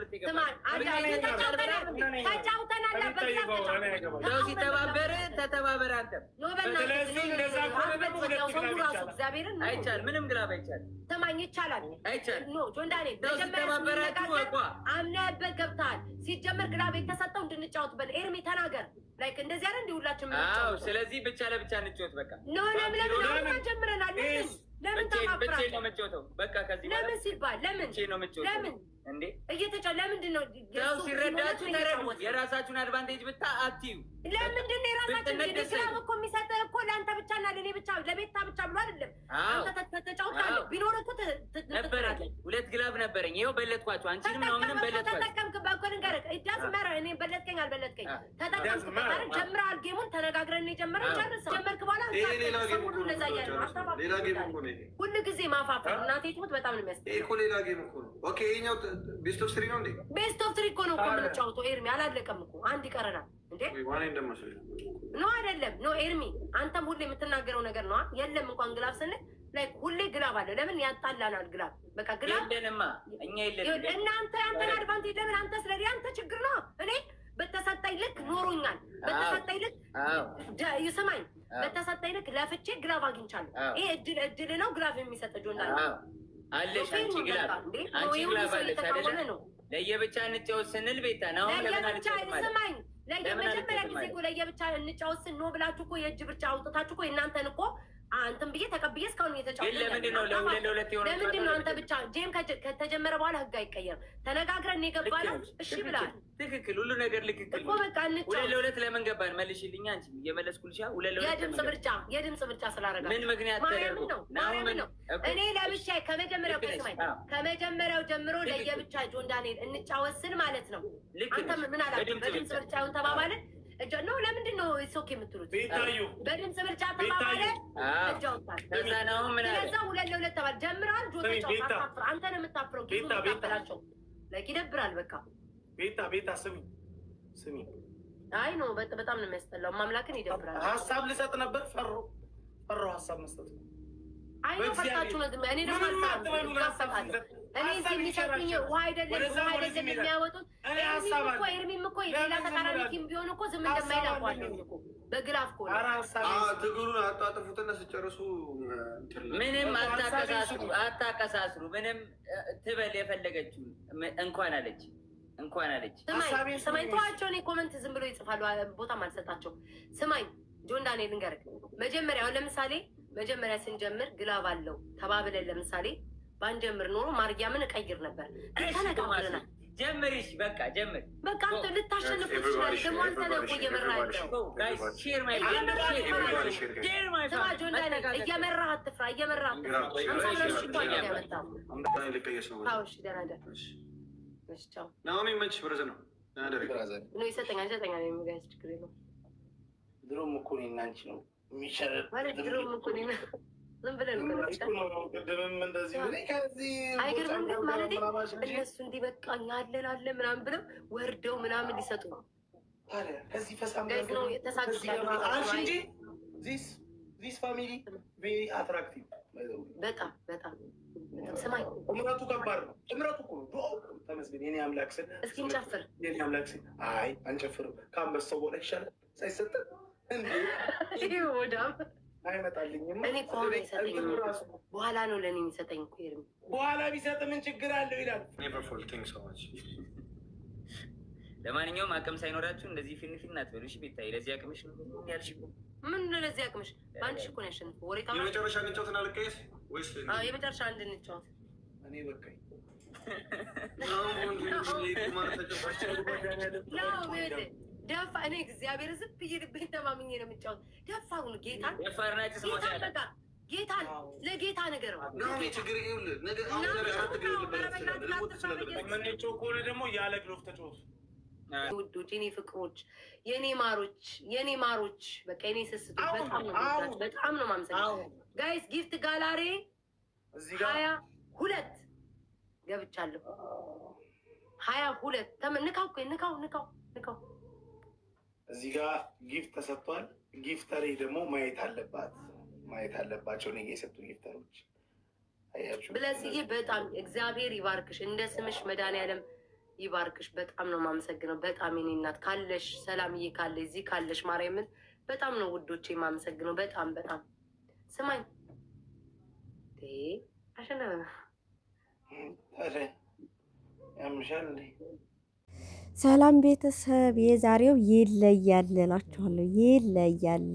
ለሁለት ስማ የገባነው። ተጫውተናል፣ ተጫውተናል። በ glove ሰው ሲተባበር ተተባበር አንተም። No፣ በእናትህ። ስለዚህ እንደዛ ከሆነ ደግሞ ሁለት ሰው glove ራሱ ይቻላል። እግዚአብሔርን አይቻልም። ምንም glove አይቻልም። ስማኝ፣ ይቻላል። አይቻልም። No ጆን ዳንኤል፣ ሰው መጀመሪያ ሲተባበራችሁ ስንነጋገር ወቋ አምነህበት ገብተሃል። ሲጀመር glove የተሰጠው እንድንጫወትበት። ኤርሚ ተናገር። Like እንደዚህ አይደል እንዲ ሁላችን አዎ። የምንጫወተው? ስለዚህ ብቻ ለብቻ እንጫወት በቃ። No፣ ለምን ለምን? አሁን ጀምረናል። ለምን ለምን ብቻዬን ብቻዬን ነው ታማፍራለህ? የምጫወተው። በቃ ከዚህ በኋላ ለምን ሲባል ለምን ብቻዬን ነው የምጫወተው። ለምን እንዴ እየተጫ ለምንድን ነው ሰው የእሱ ሲረዳችሁ ሲሞት ተረዱ። እየተጫወተ? የራሳችሁን advantage ብታ አትዩ። ለምንድን ነው የራሳችን ብትነት ደስ glove አይልም። እኮ የሚሰጥህ እኮ ለአንተ ብቻ እና ለእኔ ብቻ፣ ለቤታ ብቻ ብሎ አይደለም። አንተ ተጫውታለህ። ቢኖር እኮ ነበረኝ፣ ሁለት glove ነበረኝ። ይኸው በለጥኳቸው። አንቺንም ነው ምንም በለጥኳቸው። ተጠቀምክበት እኮ። ልንገርህ፣ it doesn't matter እኔ በለጥከኝ አልበለጥከኝ ተጠቀምክበት matter. አይደል? ጀምረሃል game ኡን፣ ተነጋግረን የጀመረው ጨርሰው። ጀመርክ በኋላ ይሄ ሌላ ሰው game ሁሉ እኮ ነው። እንደዛ እያለ ነው። ሌላ game እኮ ነው ይሄ። ሁሉ ጊዜ ማፋፈር እናቴ ትሙት በጣም ነው ይሄ የሚያስጠላው። እኮ ሌላ game እኮ ነው። Okay፣ ይሄኛው best of three ነው እንዴ? Best of three እኮ ነው እኮ የምንጫወተው ኤርሚ፣ አላለቀም እኮ፣ አንድ ይቀረናል እንዴ። ዋኔ እንደመስለኝ No አይደለም፣ no ኤርሚ፣ አንተም ሁሌ የምትናገረው ነገር ነው። የለም እንኳን glove ስንል like ሁሌ glove አለ። ለምን ያጣላናል? Glove በቃ glove የለንማ እኛ የለንም። እናንተ አንተን advantage ለምን አንተ ስለ አንተ ችግር ነው። እኔ በተሰጠኝ ልክ ኖሮኛል። በተሰጠኝ ልክ ይስማኝ፣ በተሰጠኝ ልክ ለፍቼ glove አግኝቻለሁ። ይሄ እድል እድል ነው። Glove የሚሰጥ ጆና አዎ አለሽ አንቺ glove፣ አንቺ glove አለሽ አይደለ? ነው። ለየብቻ እንጫወት ስንል ቤታ ነው አሁን ለምን ለየብቻ አልጫወትም አለ? ስማኝ፣ ለምን ለየመጀመሪያ አልጫወትም ጊዜ አለ? እኮ ለየብቻ እንጫወት ስን no ብላችሁ እኮ የእጅ ብርጫ አውጥታችሁ እኮ የእናንተን እኮ እንትን ብዬ ተቀብዬ እስካሁን እየተጫወትን ግን ለምንድን ነው ለሁለት ለሁለት የሆነው? ለምንድን ነው አንተ ብቻ game ከተጀመረ በኋላ ህግ አይቀየርም። ተነጋግረን የገባ ነው። እሺ ብለሃል ትክክል፣ ሁሉ ነገር ልክክል እኮ፣ በቃ ሁለት እንጫወት። ለሁለት ለምን ገባን? መልሽልኛ አንቺ፣ እየመለስኩልሽ። ሁለት ለሁለት የድምፅ ለምን ገባን? ምርጫ የድምፅ ምርጫ ስላደረጋችሁ ምን ምክንያት ማርያምን ተደርጎ ነው፣ ማርያምን ነው። እኔ ለብቻ ከመጀመሪያው ልክ ነሽ። ስማኝ፣ ከመጀመሪያው ጀምሮ ለየብቻ ጆን ዳንኤል እንጫወት ስል ማለት ነው። ልክ አንተ ነሽ። ምን አላችሁ? በድምፅ በድምፅ ብልጫ። ምርጫውን ተባባልን። እጃ ነው። ለምንድን ነው ሶክ የምትሉት? ቤታዩ። በድምፅ ብልጫ ተባባለ። እጅ አወጣል። ከዛ ነው ምን አለ? ስለዛ ሁለት ለሁለት ተባለ። ጀምረዋል። ጆ ስሚ፣ ተጫወት። ቤታ። አታፍር። አንተ ነው የምታፍረው። ጊዜ ቤታ፣ ቤታ። የምታበላቸው like ይደብራል። በቃ ቤታ፣ ቤታ፣ ስሚ ስሚ። አይ no፣ በጣም ነው የሚያስጠላው። ማምላክን ይደብራል። ሀሳብ ልሰጥ ነበር፣ ፈሮ ፈሮ ሀሳብ መስጠት ነው። አይ ነው፣ ፈርታችሁ ነው ዝም። እኔ ደግሞ ምንም አልፈራም። አትበሉን፣ ሀሳብ እጋፈጣለሁ። ስንሰጥ እኔ እዚህ ሀሳብ የሚሰጡኝ ይሻላቸው። ውሃ አይደለም ወደዛም ውሃ ወደዚህም አይደለም ይላል። የሚያወጡት። እኔ ኤርሚም ሀሳብ እኮ አለኝ። ኤርሚም እኮ ሌላ ለምን ዝም ተቃራኒ ብላችሁ? Team ቢሆን እኮ ዝም ሀሳብ እንደማይል አለኝ። አውቀዋለሁ እኮ፣ በ glove እኮ ነው። ኧረ ሀሳብ ትግሉን አጣጥፉትና ስጨርሱ እንትን ነው። ምንም አታቀሳስሩ፣ አታቀሳስሩ። ምንም ትበል የፈለገችውን። እንኳን አለች፣ እንኳን አለች። ስማኝ ሀሳቤን ስማኝ፣ ስሙኝ። ተዋቸው። እኔ comment ዝም ብሎ ይጽፋሉ፣ ቦታም አልሰጣቸው። ስማኝ ጆን ዳንኤል፣ ልንገርህ። መጀመሪያ አሁን ለምሳሌ መጀመሪያ ስንጀምር glove አለው ተባብለን ለምሳሌ ባንጀምር ኖሮ ማርያምን እቀይር ነበር። ግን ተነጋግረናል። ጀምሪሽ፣ በቃ ጀምር። በቃ አንተ ልታሸንፍ ትችላለህ። ደግሞ አንተ ነህ እኮ እየመራህ ያለው። Guys, share my share my ስማ ጆን ዳንኤል፣ እየመራህ አትፍራ፣ እየመራህ አትፍራ። 50 ምናምን ሺህ እኮ አንተ ነው ያመጣው። ልቀየስ ነው። አዎ እሺ፣ ደህና ደር። እሺ ቻው። ናኦሚ መች brother ነው። ደህና ደሪ። No ይሰጠኛል፣ ይሰጠኛል። የሚጋይዝ ችግር የለውም። ድሮም እኮ እኔና አንቺ ነው የሚሻለን። ማለት ድሮም እኮ እኔና ዝም ብለን እኮ ነው። እኮ ነው፣ ቅድምም እንደዚህ እኔ ከዚህ አይገርምም? ግን ማለቴ ምናምን እንጂ እነሱ እንዲህ በቃ እኛ አለን አለን ምናምን ብለው ወርደው ምናምን ሊሰጡ ነው። ታዲያ ከዚህ ፈሳም Guys ነው የተሳክቻለሁ። አልሽ እንጂ this family very attractive። በጣም በጣም በጣም። ስማኝ ጥምረቱ ከባድ ነው። ጥምረቱ እኮ ነው። ዱዓው እኮ ነው። ተመስገን የኔ አምላክ ስል እስኪ እንጨፍር። የኔ አምላክ ስል አይ አንጨፍርም። ከአንበሳው በኋላ ይሻላል ሳይሰጠን እንዴ ወዳም አይመጣልኝም። እኔ እኮ አሁን አይሰጠኝም። በኋላ ነው ለእኔ የሚሰጠኝ እኮ ኤርሚ። በኋላ ቢሰጥ ምን ችግር አለው ይላል። Never fall. Thank so much. ለማንኛውም አቅም ሳይኖራችሁ እንደዚህ ፊን ፊን አትበሉ። እሺ ቤታዬ፣ ለዚህ አቅምሽ ነው ያልሽ። ምን ነው ለዚህ አቅምሽ? በአንድ ሺህ እኮ ነው ያሸንፈው። ወሬ ታውራ። የመጨረሻ እንጫወትና ልቀየስ ወይስ? አዎ፣ የመጨረሻ አንድ እንጫወት። እኔ በቃኝ። ነው ደፋ። እኔ እግዚአብሔር ዝም ብዬ ልቤን ተማምኜ ነው የምጫወት። ደፋሩ ነው ጌታን ደፋር ናቸው። ስሞት ጌታን ያለ በቃ ጌታን ለጌታ ነገር ነው። ናኦሚ ችግር ይኸውልህ፣ ነገ አሁን ዛሬ አራት ግብ ልበላ ትችላለህ፣ ልሞት ትችላለህ። የምንጮህ ከሆነ ደግሞ ያለ glove ተጫወቱ። ውዶች፣ የኔ ፍቅሮች፣ የኔ ማሮች፣ የኔ ማሮች፣ በቃ የኔ ስስቶች፣ በጣም ነው የምወዳችሁ፣ በጣም ነው የማመሰግነው። Guys፣ gift gallery እዚህ ጋር 22 ገብቻለሁ። 22 ንካው እኮ፣ ንካው ንካው ንካው። እዚህ ጋር gift ተሰጥቷል። Gifter ኤ ደግሞ ማየት አለባት፣ ማየት አለባቸው። እኔ የሰጡ gifter ኦች አያችሁ። ብለስዬ በጣም እግዚአብሔር ይባርክሽ። እንደ ስምሽ መድኃኒዓለም ይባርክሽ። በጣም ነው የማመሰግነው። በጣም የኔ እናት ካለሽ ሰላምዬ፣ ካለ እዚህ ካለሽ ማርያምን በጣም ነው ውዶቼ የማመሰግነው። በጣም በጣም ስማኝ አሸነ ያምሻል እንዴ? ሰላም ቤተሰብ፣ የዛሬው ይለያል እላችኋለሁ። ይለያል።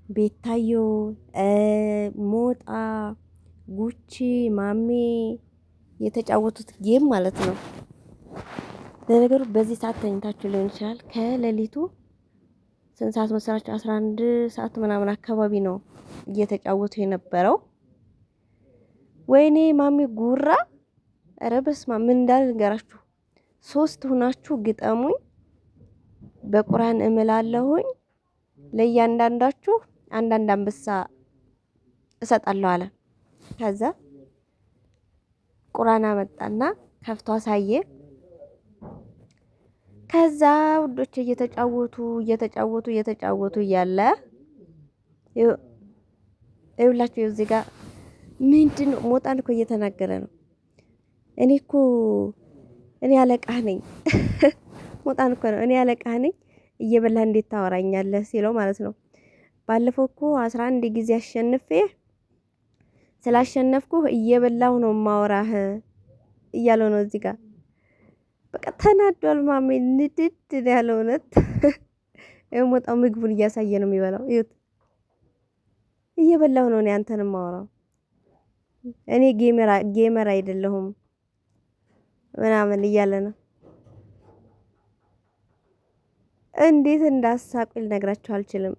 ቤታዮ፣ ሞጣ፣ ጉቺ፣ ማሜ የተጫወቱት game ማለት ነው። ለነገሩ በዚህ ሰዓት ተኝታችሁ ሊሆን ይችላል። ከሌሊቱ ስንት ሰዓት መሰላችሁ? 11 ሰዓት ምናምን አካባቢ ነው እየተጫወቱ የነበረው። ወይኔ ማሜ ጉራ! ኧረ በስመ አብ ምን እንዳለ ልንገራችሁ። ሶስት ሁናችሁ ግጠሙኝ፣ በቁርአን እምላለሁኝ ለእያንዳንዳችሁ አንዳንድ አንበሳ እሰጣለሁ አለ። ከዛ ቁርአን አመጣና ከፍቶ አሳየ። ከዛ ውዶች እየተጫወቱ እየተጫወቱ እየተጫወቱ እያለ ይኸውላችሁ እዚህ ጋር ምንድን ነው ሞጣን እኮ እየተናገረ ነው። እኔ እኮ እኔ አለቃህ ነኝ ሞጣን እኮ ነው እኔ አለቃህ ነኝ እየበላህ እንዴት ታወራኛለህ ሲለው ማለት ነው። ባለፈው እኮ 11 ጊዜ አሸንፌ ስላሸነፍኩህ እየበላሁ ነው ማወራህ እያለው ነው። እዚህ ጋር በቃ ተናዷል። ማሜ ንድድ ነው ያለው። እውነት ይኸው ሞጣው ምግቡን እያሳየ ነው የሚበላው። እዩት፣ እየበላሁ ነው እኔ አንተን ማወራው እኔ gamer አይደለሁም ምናምን እያለ ነው። እንዴት እንዳሳቁ ልነግራችሁ አልችልም።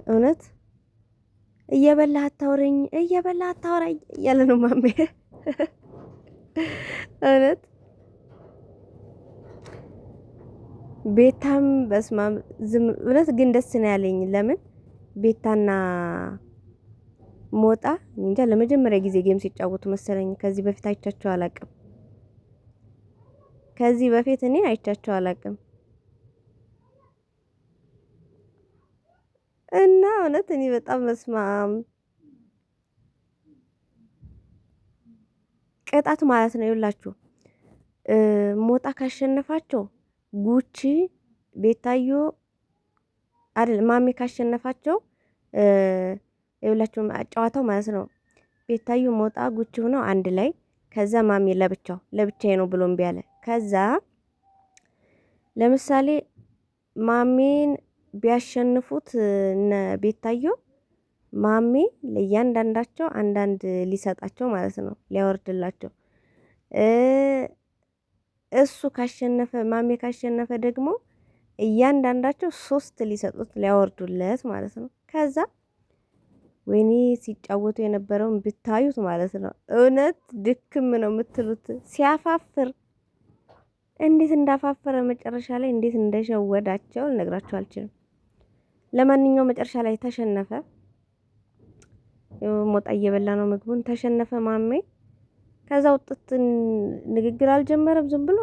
እውነት እየበላህ አታውረኝ፣ እየበላህ አታውራኝ እያለ ነው ማሜ። እውነት ቤታም በስማም ዝም እውነት ግን ደስ ነው ያለኝ። ለምን ቤታና ሞጣ እንጃ ለመጀመሪያ ጊዜ game ሲጫወቱ መሰለኝ። ከዚህ በፊት አይቻቸው አላቅም። ከዚህ በፊት እኔ አይቻቸው አላቅም። እና እውነት እኔ በጣም በስማም ቅጣት ማለት ነው። ይኸውላችሁ ሞጣ ካሸነፋቸው ጉቺ ቤታዮ አይደል ማሜ ካሸነፋቸው ይኸውላችሁ ጨዋታው ማለት ነው። ቤታዮ ሞጣ ጉቺ ሆነው አንድ ላይ ከዛ ማሜ ለብቻው ለብቻዬ ነው ብሎ እምቢ አለ። ከዛ ለምሳሌ ማሜን ቢያሸንፉት እነ ቤታዮ ማሜ ለእያንዳንዳቸው አንዳንድ ሊሰጣቸው ማለት ነው ሊያወርድላቸው። እሱ ካሸነፈ ማሜ ካሸነፈ ደግሞ እያንዳንዳቸው ሶስት ሊሰጡት ሊያወርዱለት ማለት ነው። ከዛ ወይኔ ሲጫወቱ የነበረውን ብታዩት ማለት ነው። እውነት ድክም ነው የምትሉት። ሲያፋፍር እንዴት እንዳፋፈረ መጨረሻ ላይ እንዴት እንደሸወዳቸው ልነግራችሁ አልችልም። ለማንኛውም መጨረሻ ላይ ተሸነፈ። ሞጣ እየበላ ነው ምግቡን። ተሸነፈ ማሜ። ከዛ ውጥት ንግግር አልጀመረም። ዝም ብሎ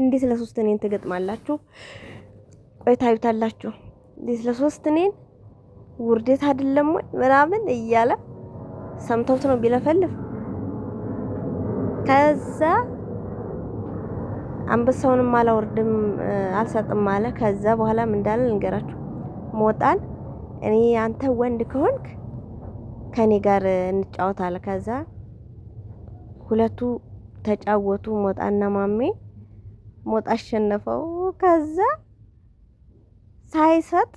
እንዴት ለሶስት እኔን ትገጥማላችሁ? ቆይ ታዩታላችሁ። እንዴት ለሶስት እኔን ውርደት አይደለም ወይ ምናምን እያለ ሰምተውት ነው ቢለፈልፍ። ከዛ አንበሳውንም አላወርድም አልሰጥም አለ። ከዛ በኋላ ምን እንዳለ ልንገራችሁ። ሞጣን እኔ አንተ ወንድ ከሆንክ ከኔ ጋር እንጫወት አለ። ከዛ ሁለቱ ተጫወቱ፣ ሞጣና ማሜ። ሞጣ አሸነፈው። ከዛ ሳይሰጥ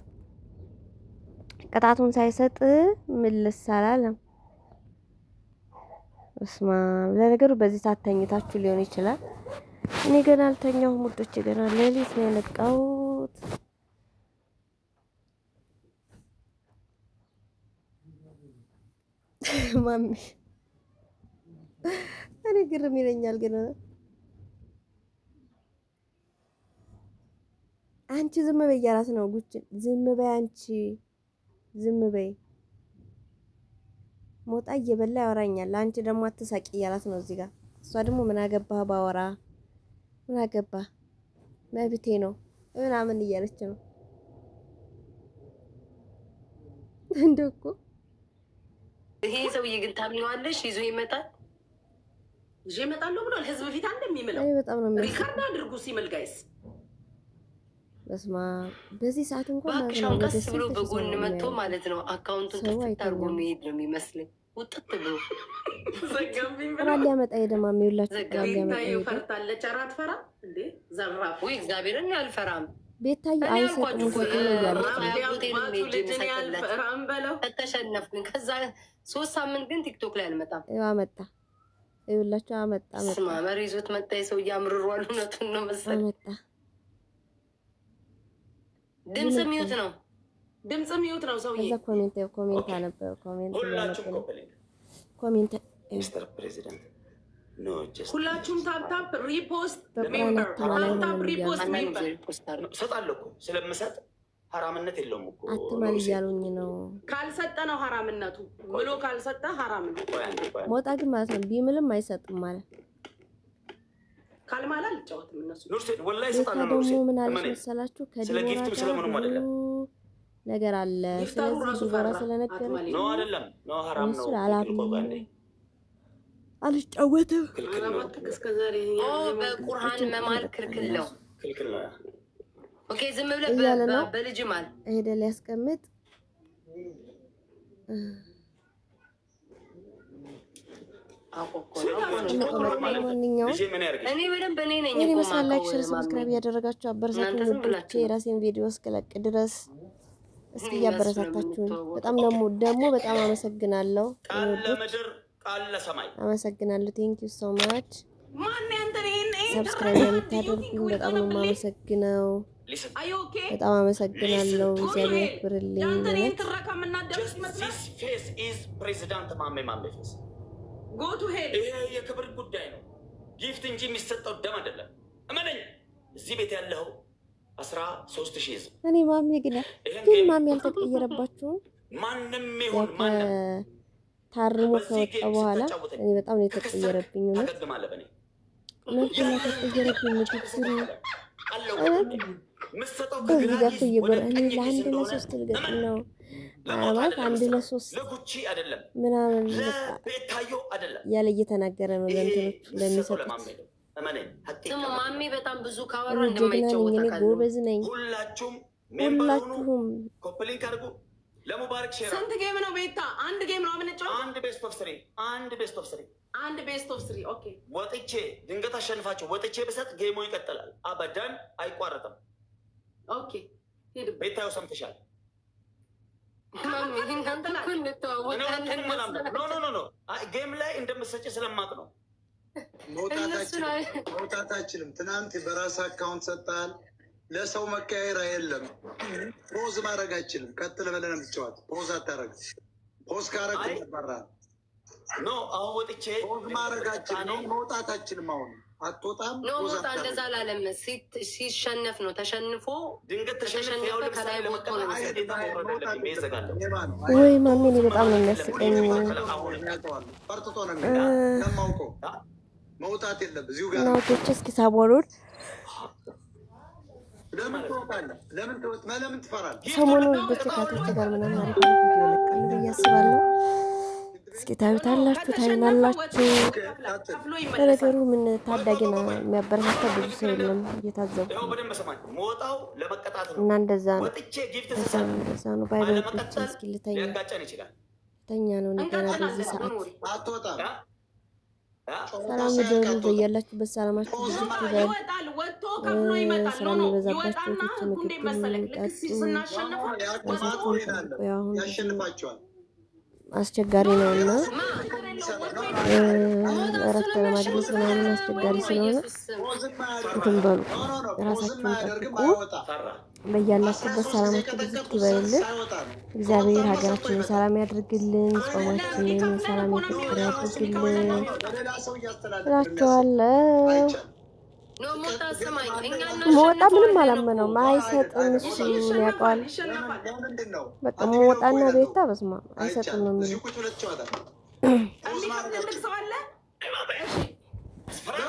ቅጣቱን ሳይሰጥ ምልስ አላለም። እስማ ለነገሩ በዚህ ሰዓት ተኝታችሁ ሊሆን ይችላል። እኔ ገና አልተኛሁም ውዶቼ፣ ገና ሌሊት ነው የነቃሁት። ማሚ እኔ ግርም ይለኛል ግን አንቺ ዝም በይ እያላት ነው ጉችን። ዝም በይ አንቺ ዝም በይ። ሞጣ እየበላ ያወራኛል፣ አንቺ ደግሞ አትሳቂ እያላት ነው እዚህ ጋር። እሷ ደግሞ ምን አገባህ ባወራ ምን አገባህ መብቴ ነው ምናምን እያለች ነው። እንደው እኮ ይሄ ሰውዬ ግን ታምኘዋለሽ? ይዞ ይመጣል። ይዤ እመጣለሁ ብሏል። ህዝብ ፊት እንደሚምለው እኔ በጣም ነው የሚያስቀው። Record አድርጉ ሲምል guys። በስማ በዚህ ሰዓት እንኳን ማለት እባክሽ ነው አሁን ወደ ቀስ ብሎ ስንት ሺህ ሰው በጎን ነው መጥቶ የሚያየው? ማለት ነው account ኡን ሰው ጥፍት አድርጎ አይተኛም። መሄድ ነው የሚመስለኝ። ውጥት ብሎ ዘጋብኝ ብሎ ቁራን ሊያመጣ ሄደ። ማሜ ሁላችሁ ዘጋ። ቁራን ሊያመጣ ቤታዬ ሄደ። ፈርታለች። ኧረ አትፈራም እንዴ ዘራፍ። ወይ እግዚአብሔርን አልፈራም። ቤታዬ እኔ አይሰጥም አልኳችሁ እኮ ውሸት ነው እያለች ነው። አጎቴ ነው አባቱ ሄጄ ልጅን የምሰጥለት። ያልፈራም በለው። ተሸነፍኩኝ። ከዛ 3 ሳምንት ግን ቲክቶክ ላይ አልመጣም። ይኸው አመጣ። ይኸውላችሁ አመጣ መጣ ስማ መሪ ይዞት መጣ። የሰው እያምርሯል። እውነቱን ነው መሰለኝ። አመጣ። ድምፅ mute ነው። ድምፅ mute ነው ሰውዬ። ከዛ comment አነበ comment ሁላችሁም እያነበ ነው። Copy link Comment Mister President, no, just ሁላችሁም tap tap repost በቁርአን Member አትማል Tap tap አይሆንም እያሉ Repost አንዳንድ Member ጊዜ repost አድርጉ። እሰጣለሁ እኮ ስለምሰጥ ሀራምነት የለውም እኮ። አትማል እያሉኝ ነው። ካልሰጠ ነው ሀራምነቱ። ብሎ ካልሰጠ ሀራም ነው። ቆይ አንዴ፣ ቆይ አንዴ። ሞጣ ግን ማለት ነው ቢምልም አይሰጥም ማለት። ካልማለ አልጫወትም እነሱ ኑርሴን ወላሂ ቤታ እሰጣለሁ። ደግሞ ኑርሴን ምን አለች እመነኝ። መሰላችሁ? ስለ ከዲቦራ gift ኡም ጋር ስለምኑም ብዙ አይደለም። ነገር አለ። Gifter ኡ ስለዚህ ራሱ ዲቦራ ፈራ። ስለነገረች አትማል። No አይደለም፣ no ሀራም ነው። እሱ አላምንም፣ ቆይ አንዴ፣ አልጫወትም። ክልክል ነው፣ እባክህ እስከ ዛሬ ኦ በቁርአን መማል ክልክል ነው። ክልክል ነው። Okay ዝም ብለህ እያለ ነው። በልጅ ማል። ሄደ ሊያስቀምጥ። አውቆ እኮ ነው። ለማንኛውም ልጄ ምን ያርግሽ? እኔ በደንብ እኔ ነኝ ይህን እኮ ይመስላል። Like፣ ማውቀው Share፣ ማሜ። Subscribe እያደረጋችሁ አበረታቱኝ እናንተ ዝም ውዶቼ። ብላችሁ ነው። የራሴን ቪዲዮ እስክለቅ ድረስ እስኪ እኔ እነሱ ነው እያበረታታችሁኝ የምንተዋወቀው። በጣም ደግሞ በጣም አመሰግናለሁ። ቃል ውዶች ለምድር ቃል ለሰማይ። አመሰግናለሁ። Thank you so much። ማን ያንተን ይሄን ይሄን Subscribe የምታደርጉኝ በጣም ነው የማመሰግነው። Listen. Are you okay? በጣም አመሰግናለሁ። እግዚአብሔር ያክብርልኝ። ያንተን ይሄን እውነት ትረካ የምናዳምጥ Just ይመስላል። this face is President ማሜ ማሜ face። Go to hell. ይሄ የክብር ጉዳይ ነው። Gift እንጂ የሚሰጠው ደም አይደለም። እመነኝ። እዚህ ቤት ያለው 13,000 ህዝብ እኔ ማሜ ግን ይሄን ግን Game ማሜ ያልተቀየረባችሁም ማንም ያው ይሁን ማንም ታርሞ በዚህ ከወጣ Game በኋላ ስትጫወተኝ እኔ በጣም ነው ከከሰርክ የተቀየረብኝ። እውነት ታገግማለህ። በእኔ እውነት ተቀየረብኝ ንግግሩ። አለው እውነት የምትሰጠው በዚህ ከግራ ጋር እኮ ኪስ ወደ እየጎረ ቀኝ እኔ ኪስ ለአንድ እንደሆነ ለሶስት ልገጥም እመን። ነው ለሞት ማለት አይደለም አንድ የምትሰጠው፣ ለሶስት ለጉቺ አይደለም፣ ምናምን በቃ ለቤታዮ አይደለም። እያለ እየተናገረ ነው ይሄ ለእንትኖቹ የምትሰጠው ለሚሰጡት። ለማሜ ነው። እመነኝ። ሀቅ ስሙ ይቀበል። ማሜ በጣም ብዙ ካወራ እኔ ጀግና ነኝ፣ እንደማይጫወት እኔ አውቃለሁ። ጎበዝ ነኝ። ሁላችሁም member ሁኑ። ሁላችሁም Copy link አድርጉ። ለሙባረክ share ስንት game ነው ቤታ? አንድ game ነው የምንጫወት። አንድ best of three፣ አንድ best of three። አንድ best of three። Okay. ወጥቼ ድንገት አሸንፋቸው ወጥቼ ብሰጥ game ኡ ይቀጥላል። አበደን አይቋረጥም። Okay ሂድበት። ቤታዮ ሰምተሻል? ማሜ እናንተ እኮ እኔ እንተዋወቃለን ሁለቱንም አላምንም። No, no, no, no፣ አይ game ላይ እንደምትሰጪ ስለማቅ ነው። እነሱን መውጣት አችልም። ትናንት በራስ account ሰጥተሃል። ለሰው መቀያየር የለም። Pause ማድረግ አይችልም። ቀጥል ብለህ ነው የምትጫወት። Pause አታረግም። Pause ካረግ አይ። ይባራል። No አሁን ወጥቼ Pause ማድረግ አችልም። No መውጣት አችልም። አሁን አትወጣም። No Pause ሞጣ እንደዛ አታረግም። አላለም። ሲሸነፍ ነው ተሸንፎ ድንገት ተሸንፌ ከተሸነፈ ያው ለምሳሌ ከላይ ወጥቶ ነው ለመቀጣት ግዴታ መውረድ አለብኝ። ቤት እዘጋለሁ። ሌባ ነው። ወይ ማሜ እኔ በጣም ነው የሚያስቀኝ። ፈርጥጦ ነው የሚሄድ። ለማውቀው መውጣት የለም። እዚሁ ጋር እና ውዶቼ እስኪ ሰሞኑን ለምን ትወጣለህ? ለምን ትወጥ ለምን ትፈራለህ? ሰሞኑን ውዶቼ ከአቶቼ ጋር ምናምን አሪፍ አሪፍ ቪዲዮ እለቃለሁ ብዬ አስባለሁ። እስኪ ታዩታላችሁ፣ ታዩናላችሁ። ከፍሎ ይመለሳል። ለነገሩ ምን ታዳጊ ነው የሚያበረታታ ብዙ ሰው የለም እየታዘብኩ ይኸው ነው። በደንብ ስማኝ። መውጣው ለመቀጣት ነው። እና እንደዛ ነው ወጥቼ gift እንደዛ ስሰጥ ነው እንደዛ ነው። Bye bye ውዶቼ። አለመቀጠል እስኪ ልተኛ ሊያጋጨን ይችላል። ልተኛ ነው እኔ ገና በዚህ እንቀጥላለን። ሰዓት። Don't worry. አትወጣም። አ? አ? ሰላም ደሩ በያላችሁበት ሰላማችሁ ብዙ ይበል። ይወጣል። ወጥቶ ከፍሎ ይመጣል። ስራ No, no የሚበዛባቸው ይወጣና እህቶች ህጉ ምግብ እንዴት መሰለህ? ልክ ጠጡ፣ ስናሸንፈው ራሳችሁን ጠብቁ። ያው አሁን ብዙ ያሸንፋቸዋል። አስቸጋሪ ነው እና እረፍት ለማግኘት ምናምን አስቸጋሪ ስለሆነ እንትን በሉ፣ ራሳችሁን ጠብቁ። ፈራ። በያላችሁበት ሰላማችሁ ብዙ ይበልልን። እግዚአብሔር ሀገራችንን ሰላም ያድርግልን። ጾማችንን ሰላም የፍቅር ያድርግልን ለሌላ ሰው እያስተላለፈ እላችኋለሁ። No ሞጣ ስማኝ፣ እኛ ሞጣ ምንም እናሸንፈዋለን አላመነውም። እኮ። አይሰጥም፣ እሱ ያውቀዋል። ይሸነፋል። ለምንድን ነው በቃ ሞጣና ቤታ በስማ አይሰጥም ነው እዚሁ የሚለው። ቁጭ ብለህ ትጫወታለህ። የሚከፍልልህ ሰው አለ? ፈራ።